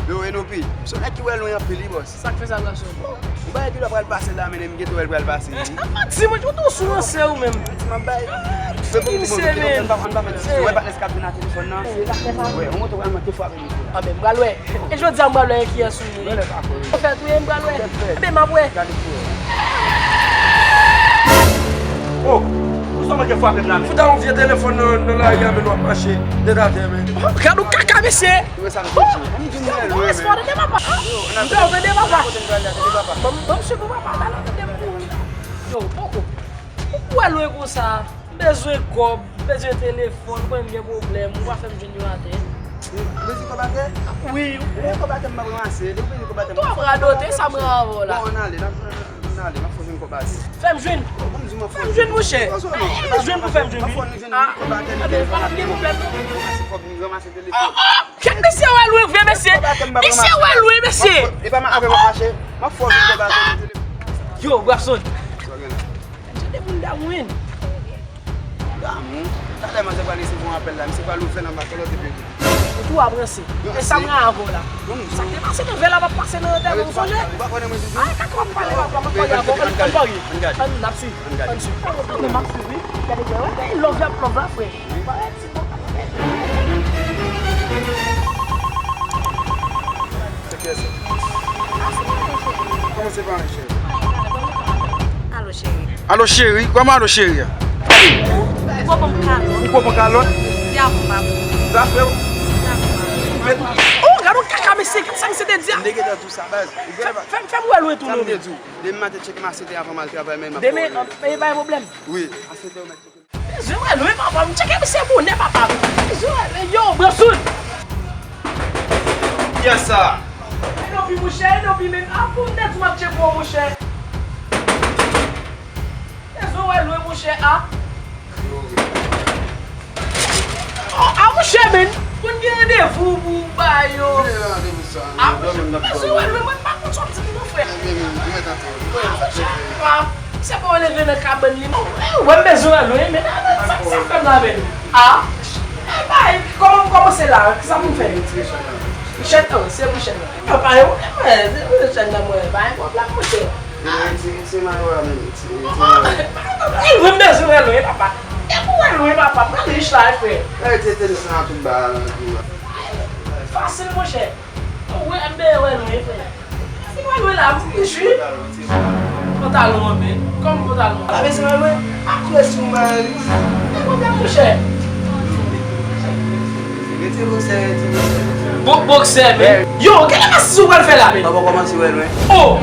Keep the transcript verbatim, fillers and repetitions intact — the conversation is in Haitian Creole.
Yo, Enopi, se yon nèg ki wè lwen anpil, wi, bòs. Sa k fè sa, gason? Yon bagay ki lè pral pase la, men m gentan wè l pral pase, wi. Manti, mwen, ou tou sou ranse ou menm. M ap bay. Ki ranse, men? Ou wè patnè s k ap vin nan telefòn nan? Wi, ou montre pral manke fwa. A, men m pral wè. E jodi a m pral wè kiyès ou ye. Anfèt, wi, m pral wè. Ebyen, m ap wè. Oh, ou sa manke frape m la, men. Fouta yon vye telefòn nan, nan lari a, men w ap mache tèt atè, men. Gad yon kaka, mesye. Ou wè sa m te di? Ou di m wè lwen, men. Ou tande, papa? M tande, papa. Ban m, ban m swiv ou, papa. Talè w tande m mouri. Yo, poko. Ou wè lwen konsa. M bezwen kòb, m bezwen telefòn, mwen m gen pwoblèm, ou pa fè m jwenn yo atè. Ou bezwen kòb atè? Wi. Ou gen kòb atè m p ap ranmase, depi ou bezwen kòb atè m. Ou twò radote, sa m gen avè w la. Bon, ann ale, n ap, ann ale, m ap fè w jwenn kòb atè. Fè m jwenn. Fè m jwenn, monchè. Fè m jwenn pou fè m jwenn, wi. Ah, tande, pa p gen pwoblèm, non. Ranmase kòb, ranmase telefòn. Kèt mesye wè lwen vre, mesye. Mesye wè lwen, mesye. E pa m avè w ap mache. M ap fè w jwenn kòb atè. Yo, Brapson. Sa gen la? Tande moun damou, wi. Damou? Talè manzè pral resevwa yon apèl la, misye pral ouvè nan ba kèlòt epi. Ou tou ap ranse. E sa m gen avè w la. Sa k te pase nan vè la p ap pase nan antèman, ou sonje? Ay, kaka w ap pale, papa, m ap pale avè w. Ann, ann parye. Ann, n ap swiv. Ann swiv. Ann, m ap swiv, wi. Gade, frè, wè, lòv y ap lòv la, frè. Kòman se pa yon cheri? Alo, cheri. Alo, cheri. Kòman alo, cheri a? Ou poko ban m kalòt. Ou poko ban m kalòt? Di avan, papa. Zafè w? Di avan, papa. Oh, gade yon kaka, mesye, gade sa misye te di a. M te gentan di w sa, baz. Fè m, fè m wè lwen tou, non. Sa m te di w. Demen maten, tcheke m a sete avan m al travay, men m ap fè w wè lwen. Demen, e pa gen pwoblèm. Wi, a sete w mèt tcheke m. Bezwen wè lwen, papa. M tcheke misye bonè, papa. Bezwen wè lwen, yo, Brapson. Kiyès sa? Enopi, monchè, Enopi, men a pou m te di w m ap tcheke w, monchè. Bezwen wè lwen, monchè, a. Oh, a, monchè, men, pou n gen randevou pou w ba yo. A, monchè, m bezwen wè lwen, mwen pa konn sa w ap di m non, frè. A, monchè, a. Se pa w leve nan kabann li, non. Ou wè m bezwen wè lwen, men sa, sa fè m la, men. A? E bay, kòman m kòmanse la? Kisa pou m fè? Chèn, oh, se pou chèn nan. Papa, yo, se pou chèn nan, mwen, pa gen pwoblèm, monchè. Ti, ti mayo a, men, ti, ti mayo. E lwen, m bezwen wè lwen, papa. E pou wè lwen, papa, m pral rich la, frè. Gade ti tenis lan tout ba a, tout ba. Fasil, monchè. Ou wè, m bezwen wè lwen, frè. Si mwen lwen la, m jwi. Pantalon an, men. Kòm pantalon an. Pa bezwen wè lwen. Apre si w mari. E mwen menm, monchè. Rete boksè, rete boksè. Bo-, boksè, men. Yo, gade sa w pral fè la, men. Papa kòmanse wè lwen. Oh!